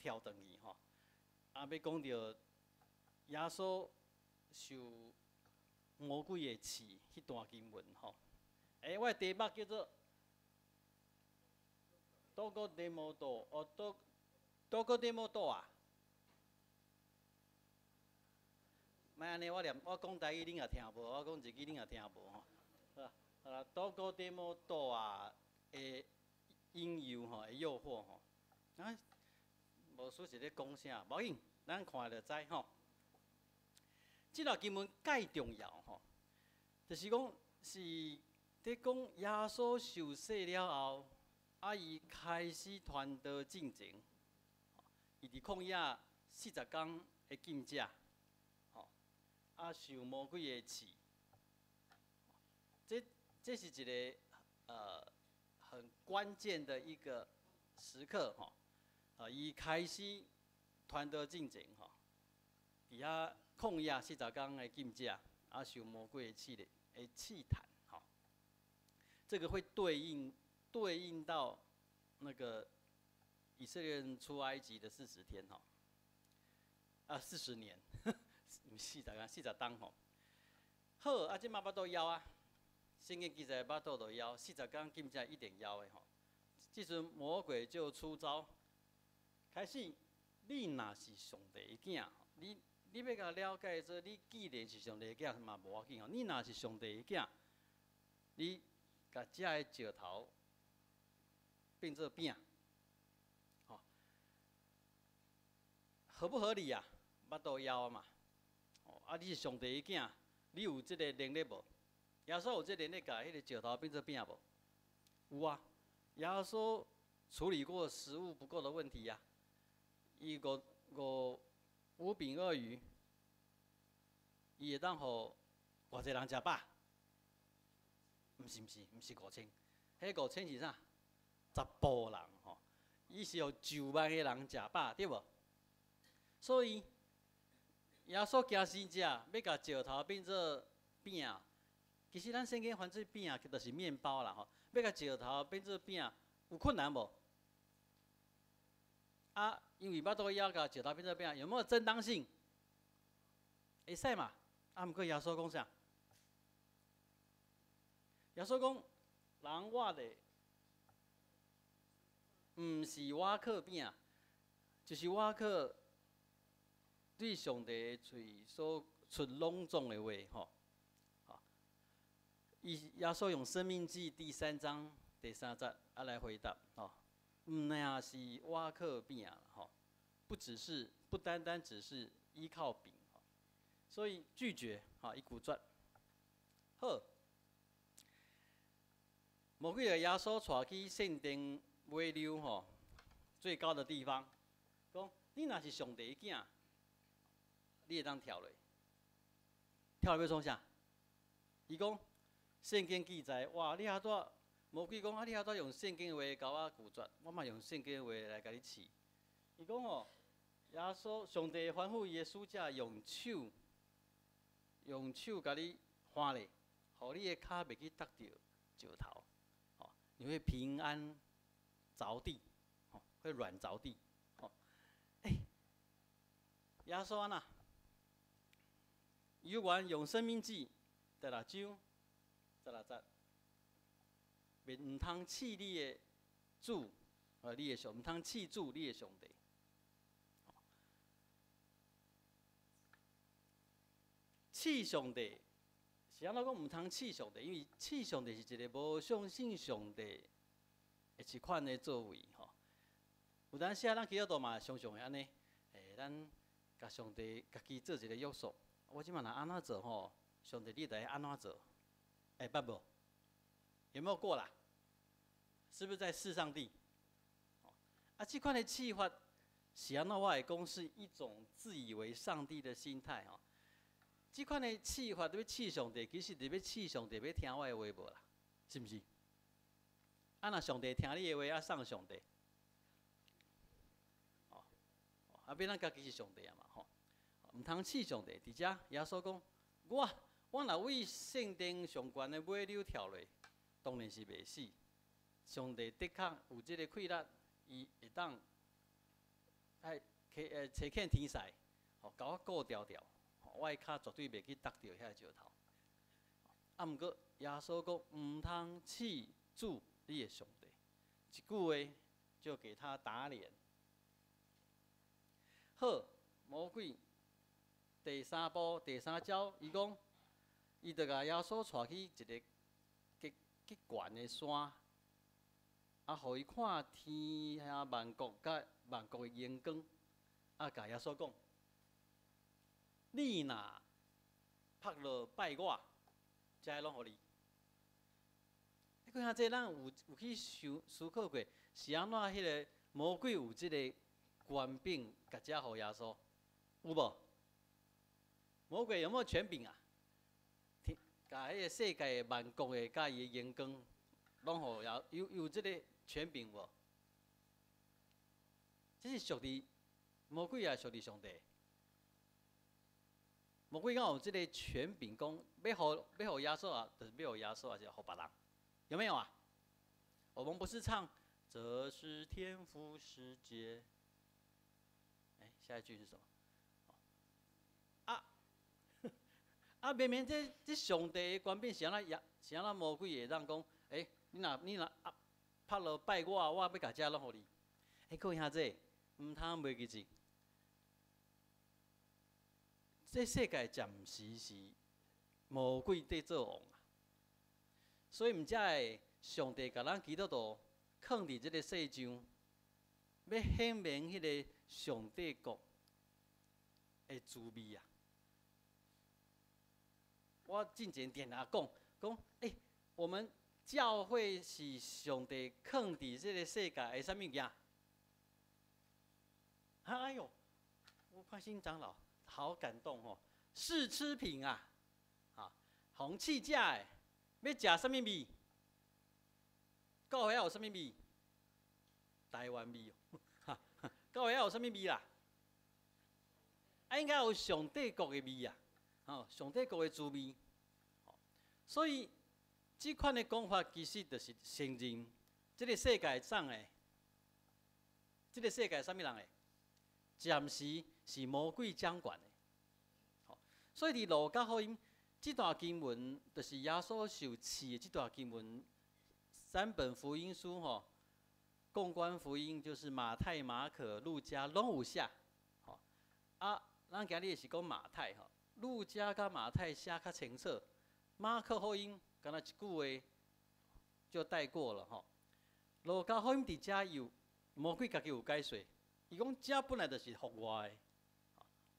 跳轉去吼。啊，欲講著耶穌受魔鬼的試彼段經文吼。欸，我的題目叫做どこでもドア哦，どこでもドア。莫按呢，我念我講台語恁也聽無，我講日語恁也聽無吼。好啦，どこでもドア的引誘吼，的誘惑吼。啊，牧師是咧講啥？無要緊，咱看就知吼。這段經文蓋重要吼，就是講是佇講耶穌受洗了後，啊，伊開始傳道進前，伊佇曠野四十工的禁食，吼，啊，受魔鬼的試，這是一個很關鍵的一個時刻吼，啊，伊開始傳道進前吼，佇遐曠野四十工的禁食，啊，受魔鬼的試煉的試探，吼，這個會對應到那個以色列人出埃及的40天，吼，啊，40年，毋是四十工，40冬吼。好，啊，這馬腹肚枵啊，聖經記載腹肚就枵，四十工禁食一定枵的吼。這時魔鬼就出招，開始，你若是上帝的囝，你欲共了解說，你既然是上帝的囝嘛無要緊吼。你若是上帝的囝，你共這个石頭變做餅，吼，合不合理啊？腹肚枵嘛，哦，啊，你是上帝的囝，你有這个能力無？耶穌有這個能力，共彼个石頭變做餅無？有啊，耶穌處理過食物不夠的問題呀，伊五餅二魚，伊會當予偌濟人食飽？毋是毋是，毋是5000，彼5000是啥？十埔人吼，伊是予上萬個人食飽，對無？所以耶穌行神跡，欲共石頭變做餅。其實咱聖經翻做餅，就是麵包啦吼。欲共石頭變做餅，有困難無？啊，因為腹肚枵，共石頭變做餅，有沒有正當性？會使嘛？啊，毋過耶穌講啥？耶穌講，人活的，毋是倚靠餅，就是倚靠對上帝的喙所出攏總的話，吼。伊耶穌用《申命記》第三章第三節啊來回答，吼，毋但是倚靠餅吼，不只是不單單只是依靠餅，所以拒絕，吼，伊拒絕。好，魔鬼共耶穌帶去聖殿尾溜吼，最高的地方，講你若是上帝的囝，你會當跳落，跳落欲創啥？伊講聖經記載，哇！你遐怎魔鬼講啊？你遐怎用聖經的話共我拒絕？我嘛用聖經的話來共你試。伊講吼，耶穌上帝吩咐伊的使者用手共你挽咧，予你的跤袂去觸著石頭，吼，你會平安著地，吼，會軟著地，吼。欸，耶穌按怎？猶原用申命記第六章十六節，毋通試你的主，你的上，毋通試主你的上帝。試上帝是按怎講？毋通試上帝，因為試上帝是一個無相信上帝的一款的作為吼。有當時啊，咱基督徒嘛常常會按呢，欸，咱共上帝家己做一個約束。我這擺若按怎做吼，上帝你著愛按怎做？會捌無？有沒有過啦？是不是在試上帝？啊，這款的試法是按怎？我會講是一種自以為上帝的心態吼。這款的試法，欲試上帝，其實佇欲試上帝，欲聽我的話無啦？是毋是？啊，若上帝聽你的話，啊，送上帝。哦，啊，變咱家己是上帝啊嘛吼。毋通試上帝，佇遮耶穌講，我若為聖殿上懸的尾溜跳落，當然是袂死。上帝的確有這个氣力，伊會當愛去差遣天使，吼，共我顧牢牢，我的跤絕對袂去觸著遐石頭。啊，毋過耶穌講毋通試主你的上帝，一句話就給他打臉。好，魔鬼第三步第三招，伊講，伊就共耶穌帶去一个極極懸的山，啊，予伊看天下萬國佮萬國的榮光，啊，共耶穌講：你若趴落拜我，這攏予你。你看這咱有去想思考過，是按怎彼个魔鬼有這个權柄，共這予耶穌，有無？魔鬼有沒有權柄啊？共彼个世界萬國的佮伊的榮光，攏予耶有這个權柄無？這是屬佇魔鬼抑是屬佇上帝？魔鬼敢有這个權柄，講欲予耶穌啊，就是欲予耶穌，抑是予別人？有沒有啊？我們不是唱這是天父世界？哎，下一句是什麼？啊啊！明明這上帝的權柄是按怎耶？是按怎魔鬼會當講？欸，你若啊，趴落拜我，我欲共這攏予你。欸，各位兄弟，毋通袂記住，這世界暫時是魔鬼佇做王啊，所以毋才會上帝共咱基督徒囥佇這个世上，欲顯明彼个上帝國的滋味啊！我進前定定講講，欸，我們教會是上帝囥佇這个世界的啥物件？哎喲，吳寬心長老好感動哦！試吃品啊，啊，予試食的，欲食啥物味？教會有啥物味？台灣味哦，教會有啥物味啦？啊，應該有上帝國的味啊，哦，上帝國的滋味。所以，這款的講法其實就是承認這个世界怎的？這个世界啥物人的？暫時是魔鬼掌管的。所以佇路加福音這段經文，就是耶穌受試的這段經文。三本福音書吼，共觀福音就是馬太、馬可、路加攏有寫。吼啊，咱今日是講馬太吼，路加佮馬太寫較清楚，馬可福音敢若一句話就帶過了吼。路加福音佇遮有魔鬼家己有解說，伊講這本來就是予我的，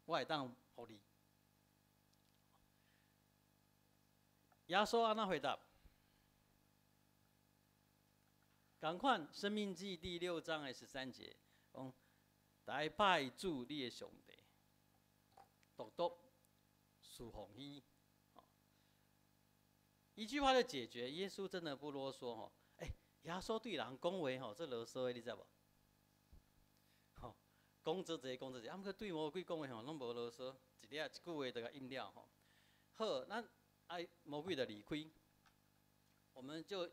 我會當予你。耶穌按怎回答？仝款，《申命記》第六章的13節，講來拜主你的上帝，獨獨事奉伊。一句話就解決。耶穌真的不囉嗦吼，欸，耶穌對人講話吼，足囉嗦的，你知無？吼，講這濟講這濟，啊，毋過對魔鬼講話吼，攏無囉嗦，一粒一句話就共應了吼。好，咱愛魔鬼就離開，我們就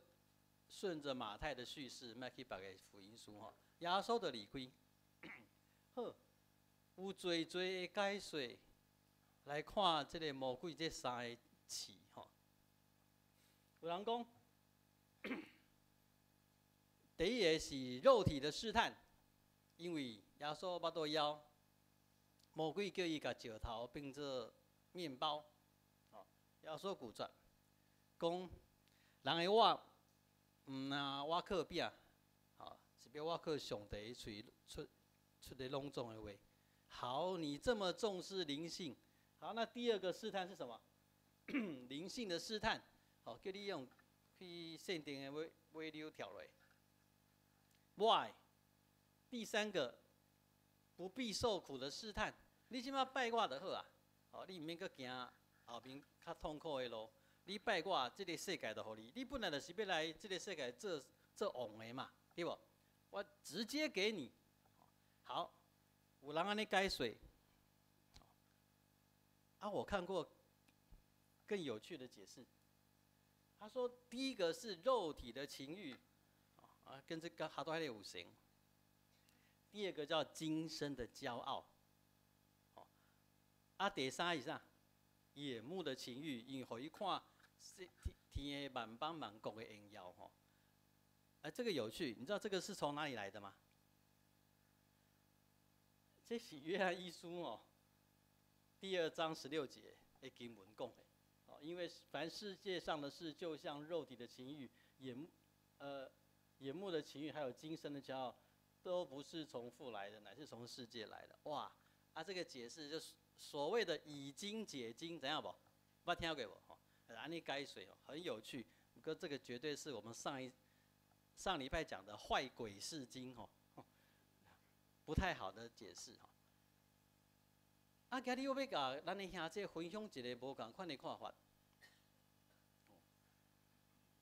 順著馬太的敘事，莫去別个福音書吼。耶穌就離開。好，有濟濟的解說來看這个魔鬼這三个試吼。有人講，第一个是肉體的試探，因為耶穌腹肚枵，魔鬼叫伊共石頭變做麵包，吼，耶穌拒絕，講人的活毋若倚靠餅，吼，是欲倚靠上帝喙出出的攏總的話。好，你這麼重視靈性，好，那第二個試探是什麼？靈性的試探，好，叫你用去聖殿的尾尾溜跳落。Why？第三個不必受苦的試探，你這馬拜我就好啊，哦，你毋免閣行後面較痛苦的路，你拜我，這个世界就予你。你本來就是欲來這个世界做做王的嘛，對無？我直接給你。好，有人按呢解說。啊，我看過更有趣的解釋。他說，第一個是肉體的情慾，啊，跟這個哈多還有成。第二个叫今生的驕傲。哦，啊，第三是啥？眼目的情慾，因為予伊看天的萬邦萬國的榮耀吼。哎，這個有趣，你知道這個是從哪裡來的嗎？這是約翰一書哦，第二章16節的經文講的。哦，因為凡世界上的事，就像肉體的情慾、眼目的情慾，還有今生的驕傲，都不是從父來的，乃是從世界來的。哇！啊，這個解釋就是所謂的以經解經，知影無？捌聽過無？吼，按呢解釋哦，很有趣。不過這個絕對是我們上一上禮拜講的壞鬼釋經吼，不太好的解釋吼。啊，今日我欲共咱的兄弟分享一个無仝款的看法。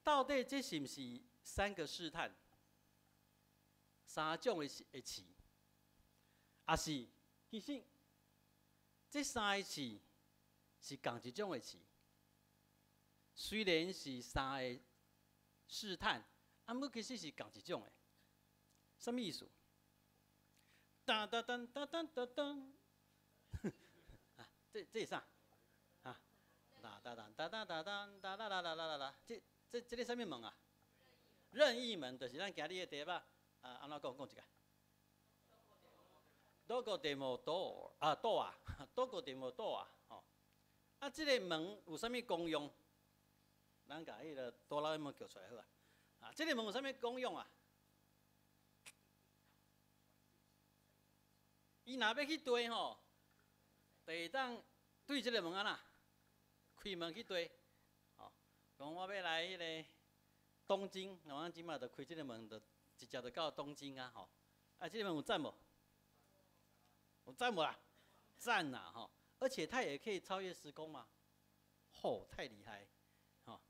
到底這是毋是三個試探？三種的試，抑是其實這三個試是仝一種的試？雖然是三個試探，啊，毋過其實是仝一種的。啥物意思？噔噔噔噔噔噔噔，啊，這是啥？啊，哒哒哒哒哒哒哒哒哒哒哒哒哒，這個啥物門啊？任意門，就是咱今日的題目。啊，按怎講？講一下。Doco demo door 啊，door 啊，doco demo door 啊，吼。啊，這個門有啥物功用？咱共彼個哆啦 A 夢叫出來好啊。啊，這個門有啥物功用啊？伊若欲去綴吼，就會當對這個門按怎開門去綴。吼，講我欲來彼個東京，我咱這馬就開這個門，就直接就到東京啊！吼，啊，這個門有讚無？有讚無啦？讚啦！吼，而且它也可以超越時空嘛。吼，太厲害！吼，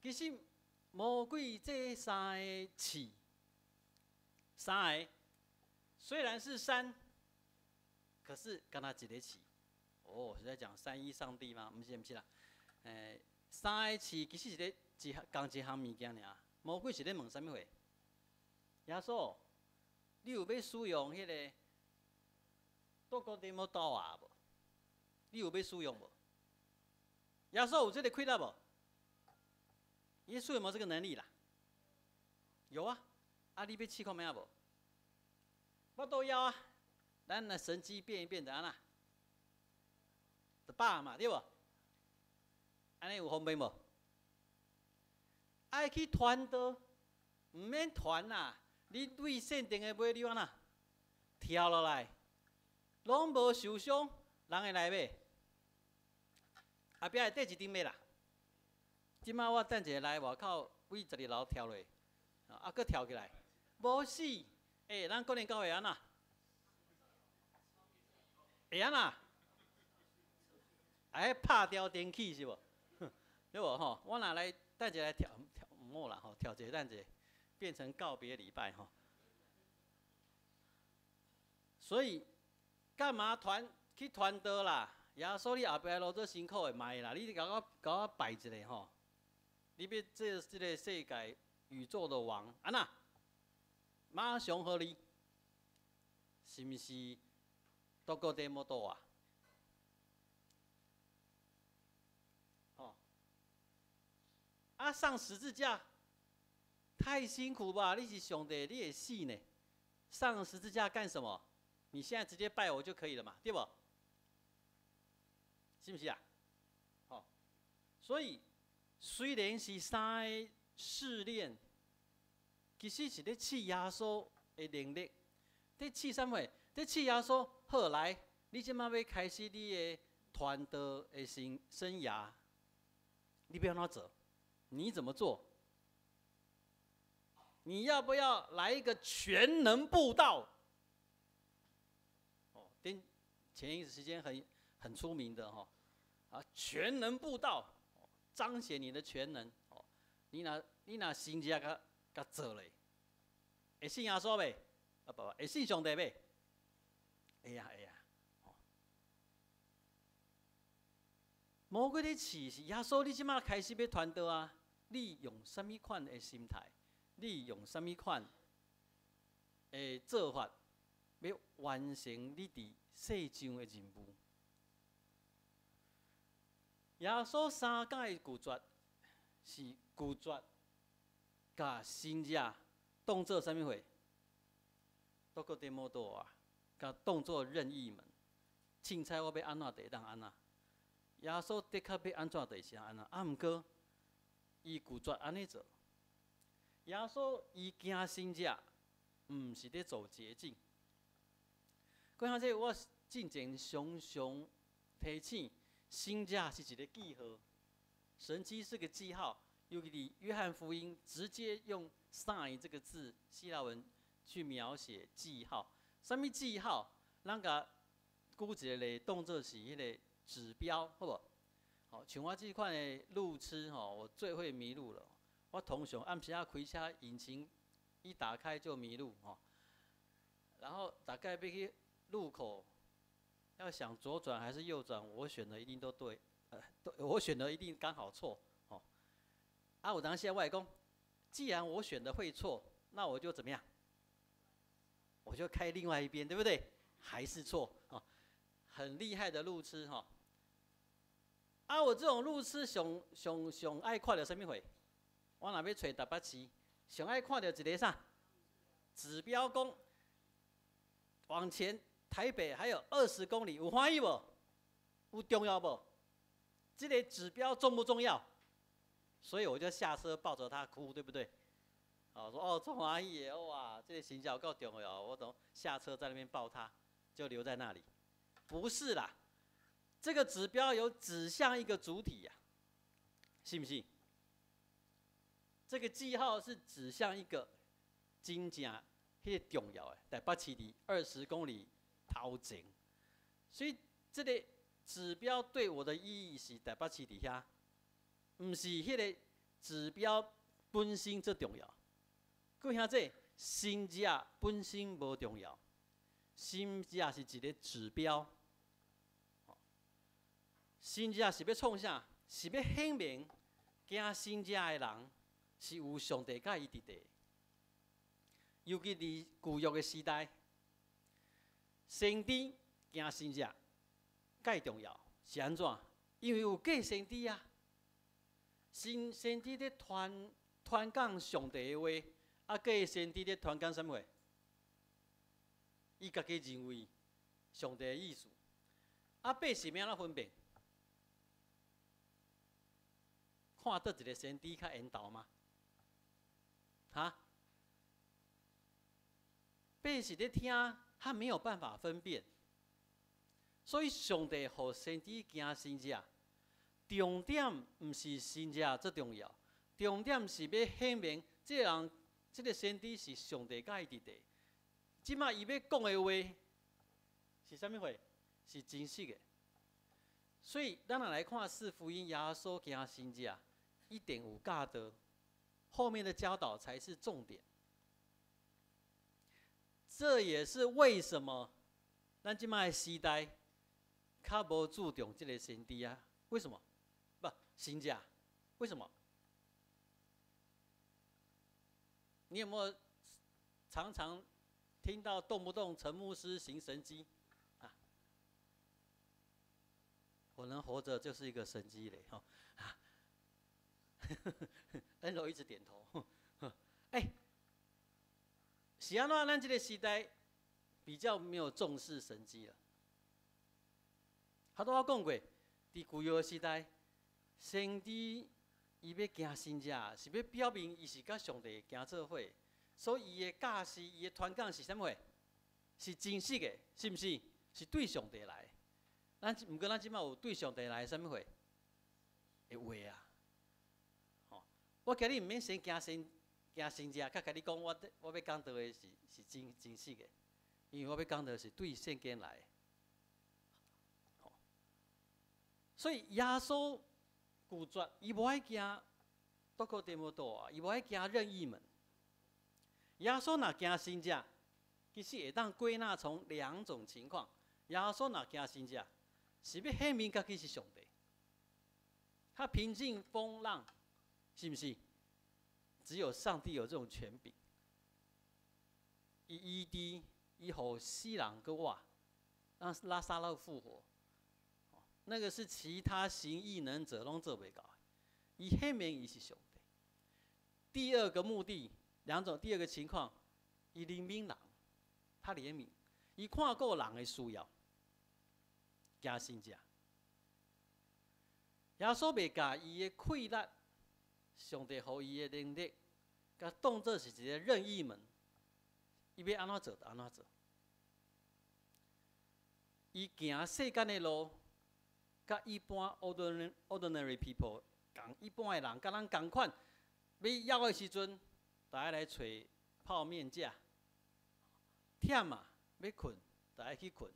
其實魔鬼這三個試，三個雖然是三，可是敢若一個試。哦，是在講三一上帝嗎？毋是毋是啦。欸，三個試其實是咧一仝一項物件爾。魔鬼是咧問啥物貨？耶穌，你有欲使用彼个多國點麼刀啊無？你有欲使用無？耶穌有這个氣力無？耶穌有無這個能力啦？有啊，啊，你欲試看覓仔無？我都要啊，咱來神蹟變一變就按怎？就飽嘛，對無？按呢有方便無？愛去傳道，毋免傳啦，你對聖殿的尾你按怎？跳落來，攏無受傷，人會來買。後壁會綴一陣買啦。這馬我等一下來外口，對12樓跳落，啊，閣跳起來，無死。欸，咱國聯教會按怎？會按怎？哎，拍掉電器是無？對無吼？我若來等一下來跳跳，毋好啦吼，跳一下等一下，變成告別禮拜吼。所以幹嘛傳去傳道啦？耶穌你後壁路足辛苦的，莫啦，你共我拜一下吼。你欲做這個世界宇宙的王，按怎？馬上予你，是毋是？多個點麼多啊？吼！啊，上十字架太辛苦吧？你是上帝，你會死呢？上十字架幹什麼？你現在直接拜我就可以了嘛，對無？是毋是啊？吼！所以雖然是三個試煉，其實是咧試耶穌的能力，咧試啥物？咧試耶穌。好來，你這馬欲開始你的傳道的生涯，你欲按怎做？你怎麼做？你要不要來一個全能布道？哦，前一時間很出名的哈，啊，全能布道，彰顯你的全能。哦，你若神蹟共共做咧，會信耶穌袂？啊不，會信上帝袂？會啊會啊。魔鬼咧試是耶穌，你這馬開始欲傳道啊？你用啥物款的心態？你用啥物款的做法欲完成你佇世上的任務。耶穌三擺拒絕，是拒絕共神跡當做啥物貨？都閣這麼多啊！共當做任意門，凊彩我欲按怎就會當按怎。耶穌的確欲按怎就是按怎，啊，毋過伊拒絕按呢做。耶穌伊行神跡，毋是咧走捷徑。閣像這我進前常常提醒，神跡是一个記號，神蹟是個記號。尤其佇約翰福音直接用 “sign” 這個字，希臘文去描寫記號。啥物記號？咱共舉一個例，當做是彼个指標，好無？好，像我這款的路痴吼，我最會迷路了。我通常暗時仔開車，引擎一打開就迷路吼。然後大概欲去路口，要想左轉還是右轉，我選的一定都對，我選的一定剛好錯，吼。啊，有當時我會講，既然我選的會錯，那我就怎麼樣？我就開另外一邊，對不對？還是錯啊！很厲害的路痴哈。啊，我這種路痴上上上愛看著啥物貨？我若欲揣台北市，上愛看著一个啥？指標講往前台北還有20公里，有歡喜無？有重要無？這个指標重不重要？所以我就下車抱着他哭，對不對？哦，說哦，足歡喜的哇，這个神跡夠重要，我都下車在那邊抱他，就留在那裡。不是啦，這個指標有指向一個主體呀，信不信？這個記號是指向一個真正彼个重要的台北市佇20公里頭前，所以這个指標對我的意義是台北市佇遐，毋是彼个指標本身最重要。閣兄弟，神跡本身無重要，神跡是一个指標。神跡是欲創啥？是欲顯明行神跡的人是有上帝佮伊佇咧。尤其佇舊約的時代，先知行神跡蓋重要，是按怎？因為有假先知啊，先知咧傳傳講上帝的話，啊，假先知咧傳講啥物貨？伊家己認為上帝的意思，啊，百姓欲按怎分辨？看佗一个先知較緣投嗎？哈？百姓咧聽，他沒有辦法分辨，所以上帝予先知行神跡，重點毋是神跡最重要，重點是欲顯明這个人，這个先知是上帝佮伊佇咧。這馬伊欲講的話是啥物貨？是真實的。所以，咱若來看四福音，耶穌行神跡，一定有教導，後面的教導才是重點。這也是為什麼咱這馬的時代較無注重這个先知啊？為什麼？不，神跡？為什麼？你有沒有常常聽到動不動陳牧師行神蹟啊？我能活着就是一個神蹟嘞！哈，恩柔一直點頭。哎，是按怎？咱這个時代比較沒有重視神蹟了。頭拄我講過，佇舊約時代，先知伊欲行神跡，是欲表明伊是佮上帝行做伙，所以伊的教示、伊的傳講是啥物貨？是真實的，是毋是？是對上帝來。咱毋過咱這馬有對上帝來的啥物貨？的話啊！吼，我今日毋免先行先行神跡，較共你講，我欲講道的是真實的，因為我欲講的是對聖經來的。吼，所以耶穌拒絕，伊無愛行，多個點麼多啊？伊無愛行任意門。耶穌若行神跡，其實會當歸納從兩種情況。耶穌若行神跡，是欲顯明家己是上帝，他平靜風浪，是毋是？只有上帝有這種權柄。伊醫治伊予死人閣活，讓拉撒路復活，那個是其他行異能者攏做袂到的。伊顯明伊是上帝。第二個目的，兩種，第二個情況，伊憐憫人，他憐憫，伊看顧人的需要，行神跡。耶穌袂共伊的氣力，上帝予伊的能力，共當做是一個任意門，伊欲按怎做就按怎做。伊行世間的路，佮一般 ordinary people 仝一般的人，佮咱仝款，欲枵的時陣，就愛來揣泡麵食；忝啊，欲睏，就愛去睏。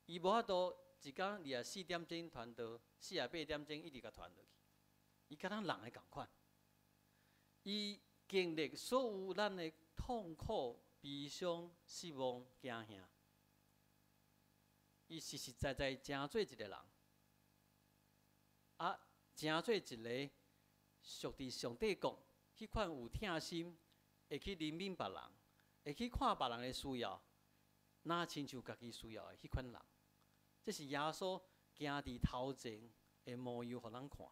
伊無法度一工24點鐘傳道，48點鐘一直共傳落去。伊佮咱人的仝款，伊經歷所有咱的痛苦、悲傷、失望、驚嚇。伊實實在在成做一個人，啊，成做一個屬佇上帝國彼款有疼心，會去憐憫別人，會去看別人的需要，若親像家己需要的彼款人。這是耶穌行佇頭前的模樣，予咱看。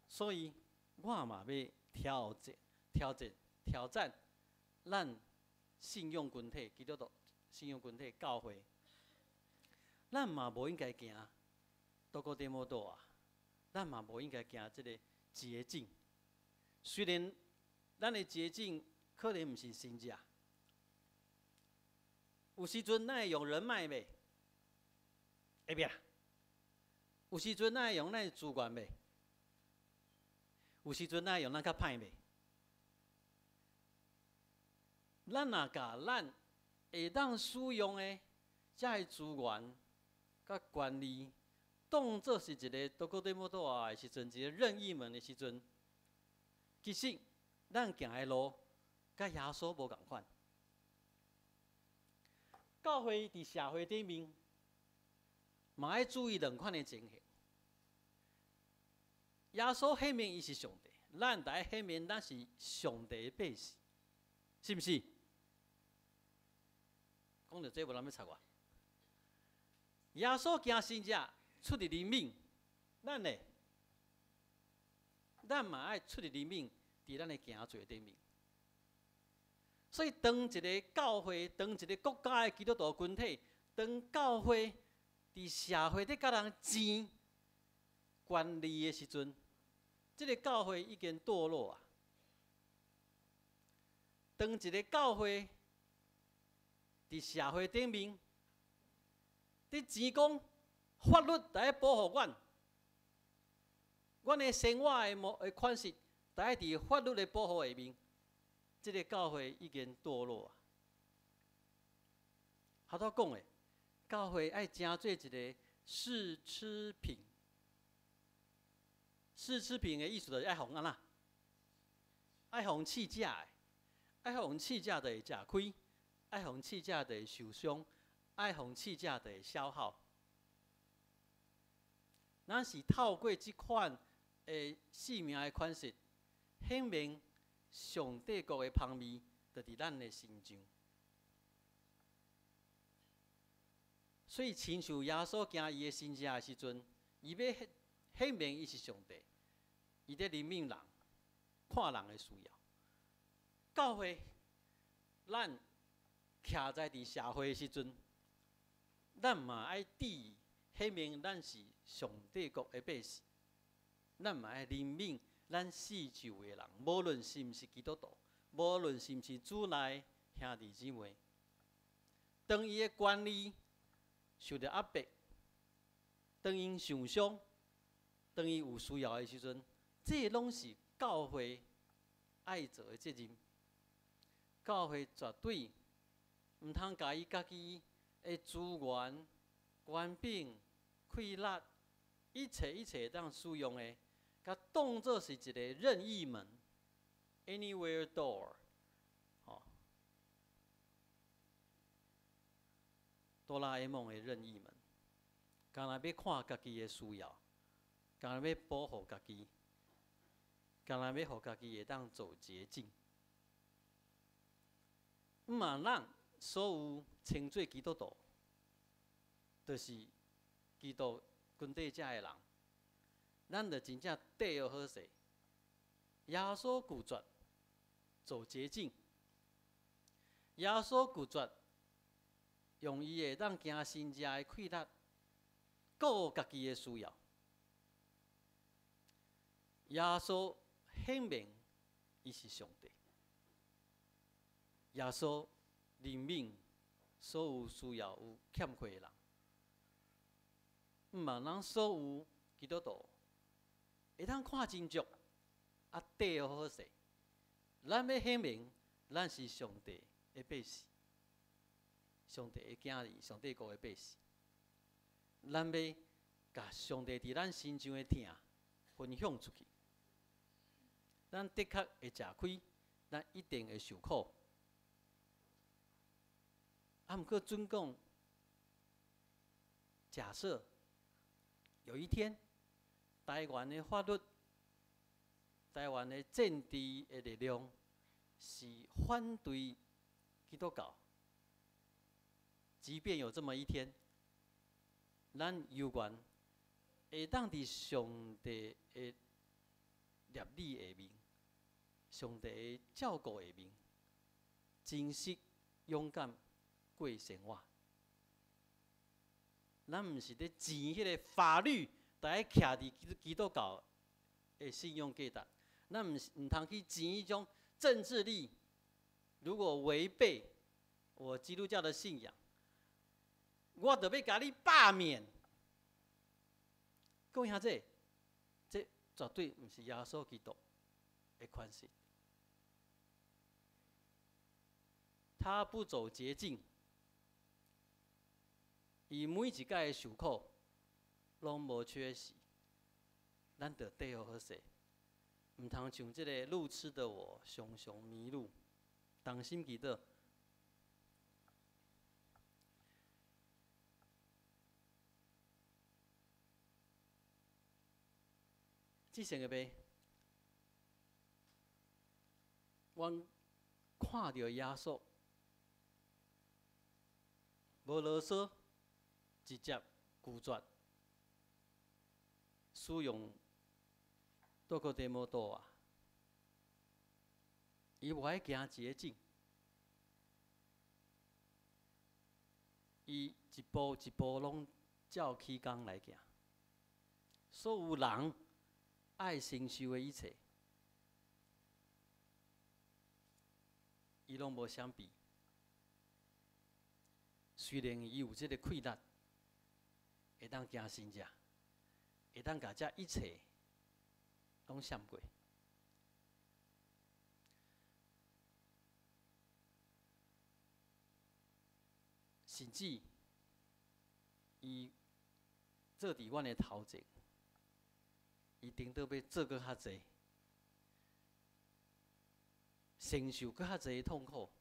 所以我嘛欲挑戰、挑戰、挑戰咱信仰群體、基督徒信仰群體教會。咱嘛無應該行多個點多啊，咱嘛無應該行這个捷徑。雖然咱的捷徑可能毋是神跡，有時陣咱會用人脈袂？會袂？有時陣咱會用咱的資源袂？有時陣咱會用咱較歹袂？咱若共咱會當使用的這个資源佮權力，當做是一个多個點多啊的時陣，一個任意門的時陣，其實咱行的路佮耶穌無仝款。教會佇社會頂面，嘛愛注意兩款的情形。耶穌顯明伊是上帝，咱著愛顯明咱是上帝的百姓，是毋是？講著這無人欲插我。耶穌行神跡出佇憐憫，咱呢？咱嘛愛出佇憐憫，佇咱的行做頂面。所以，當一个教會，當一个國家的基督徒群體，當教會佇社會佇共人爭權力的時陣，這个教會已經墮落啊！當一个教會佇社會頂面，佇爭講法律著愛保護阮，阮的生活的模的款式，著愛佇法律的保護下面，這个教會已經墮落啊！頭拄講的，教會愛成做一个試吃品。試吃品的意思就是愛予按怎？愛予人試食的，愛予人試食就會食虧，愛予人試食就會受傷，愛予人試食就會消耗。咱是透過這款的生命的款式，顯明上帝國的芳味，就佇咱的身上。所以，親像耶穌行伊的神跡的時陣，伊欲顯明伊是上帝，伊佇憐憫人，看人的需要。教會，咱徛在佇社會的時陣，咱嘛愛注意顯明咱是上帝國的百姓，咱嘛愛憐憫咱四周的人，無論是毋是基督徒，無論是毋是主內兄弟姊妹，當伊的權利受著壓迫，當𪜶受傷，當伊有需要的時陣，這攏是教會愛做的責任。教會絕對毋通共伊家己的資源、權柄、氣力，一切一切會當使用的，共當做是一个任意門（anywhere door）。吼，哆啦 A 夢的任意門，干焦欲看家己的需要，干焦欲保護家己，干焦欲予家己會當走捷徑。毋嘛，咱所有稱做基督徒，就是基督跟綴遮的人，咱著真正綴予好勢。耶穌拒絕走捷徑，耶穌拒絕用伊會當行神跡的氣力，顧家己的需要。耶穌顯明伊是上帝，耶穌憐憫所有需要有欠缺的人。毋望咱所有基督徒會當看真足，啊，綴予好勢。咱欲顯明，咱是上帝的百姓，上帝的囝兒，上帝國的百姓。咱欲共上帝佇咱身上的疼分享出去。咱的確會食虧，咱一定會受苦。啊，毋過準講，假設有一天，台灣的法律、台灣的政治的力量是反對基督教，即便有這麼一天，咱猶原會當佇上帝的律例下面，上帝的照顧下面，真實勇敢過生活。咱毋是咧錢彼个法律，來徛佇基督教的信仰價值。咱毋是毋通去錢彼種政治力。如果違背我基督教的信仰，我著欲共你罷免。各位兄弟，這絕對毋是耶穌基督的款式。他不走捷徑。伊每一擺的受苦，攏無缺席。咱著綴予好勢，毋通像這个路痴的我，常常迷路。同心祈禱。這聖禮拜，阮看著耶穌無囉嗦，直接拒絕使用多個地摩多啊！伊無愛行捷徑，伊一步一步攏照起工來行。所有人愛承受的一切，伊攏無相比。雖然伊有這个氣力，會當行神跡，會當共這一切攏閃過。甚至伊做佇阮的頭前，伊頂倒欲做閣較濟，承受閣較濟的痛苦。